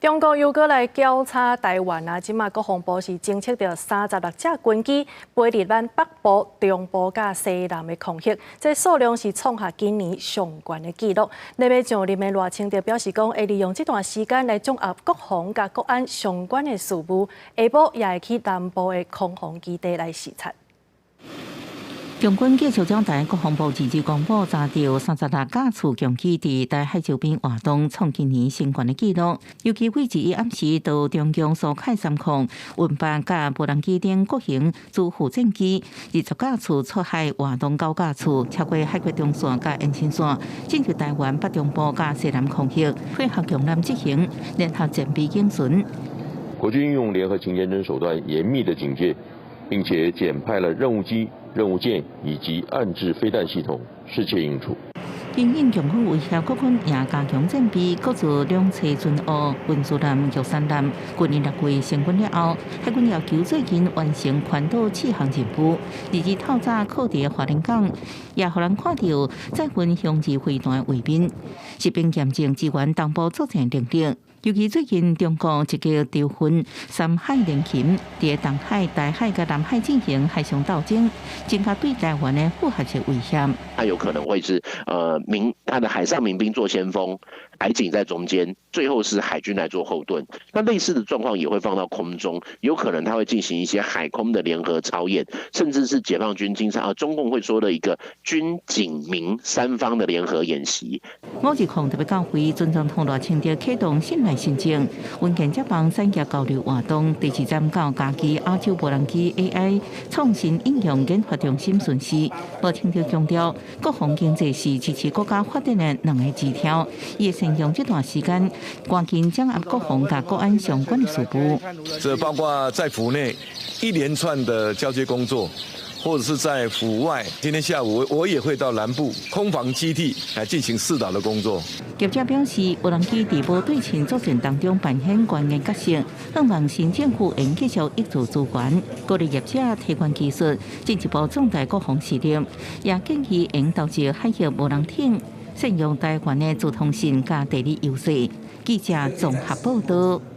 中國又閣來攪吵台灣啊！這馬國防部是偵測著36架軍機飛佇咱北部、中部佮西南的空域，這數量是創下今年上懸的紀錄。咧欲上任的賴清德表示講，會利用這段時間來綜合國防佮國安相關的事務，下晡也會去南部的空防基地來視察。共軍繼續將台國防部二日公布查著36架次共機佇台海周邊活動，創今年新懸的紀錄。尤其禮拜一暗時到中共蘇開三控、運八佮無人機等各型主副戰機，20架次出海活動九架次，超過海峽中線佮延伸線，進入台灣北中部佮西南空域，配合共艦執行聯合戰備警巡。國軍運用聯合勤監偵手段，嚴密的警戒，並且減派了任務機、任務艦以及岸置飛彈系統，適切應處。因應共軍威脅，國軍也加強戰備，閣做兩棲巡邏、運輸艦、玉山艦。去年6月成軍了後，海軍要求最近完成環島試航任務。二日透早靠佇花蓮港，也予人看著載運雄二飛彈的畫面，實兵驗證支援東部作戰能力。尤其最近中國積極調訓三海聯勤，佇東海、台海佮南海進行海上鬥爭，增加對台灣的複合式威脅。它有可能會是民，它的海上民兵做先鋒，海警在中間，最後是海軍來做後盾。那類似的狀況也會放到空中，有可能它會進行一些海空的聯合操演，甚至是解放軍經常啊，中共會說的一個軍警民三方的聯合演習。五二空特別教會，準總統賴清德啟動信賴新政，穩健接棒產業交流活動，第二站到嘉義亞洲無人機 AI 創新應用研發中心巡視。賴清德強調，國防經濟是支持國家發展的兩个支柱，伊會善用這段時間，趕緊掌握國防佮國安相關的事務。這包括在府內一連串的交接工作，或者是在府外，今天下午我也會到南部空防基地來進行視導的工作。業者表示，無人機佇無對稱作戰當中扮演關鍵角色，希望新政府會繼續挹注資源，鼓勵業者提供技術，進一步壯大國防實力，也建議應投資海域無人艇，善用台灣的資通訊佮地理優勢。記者綜合報道。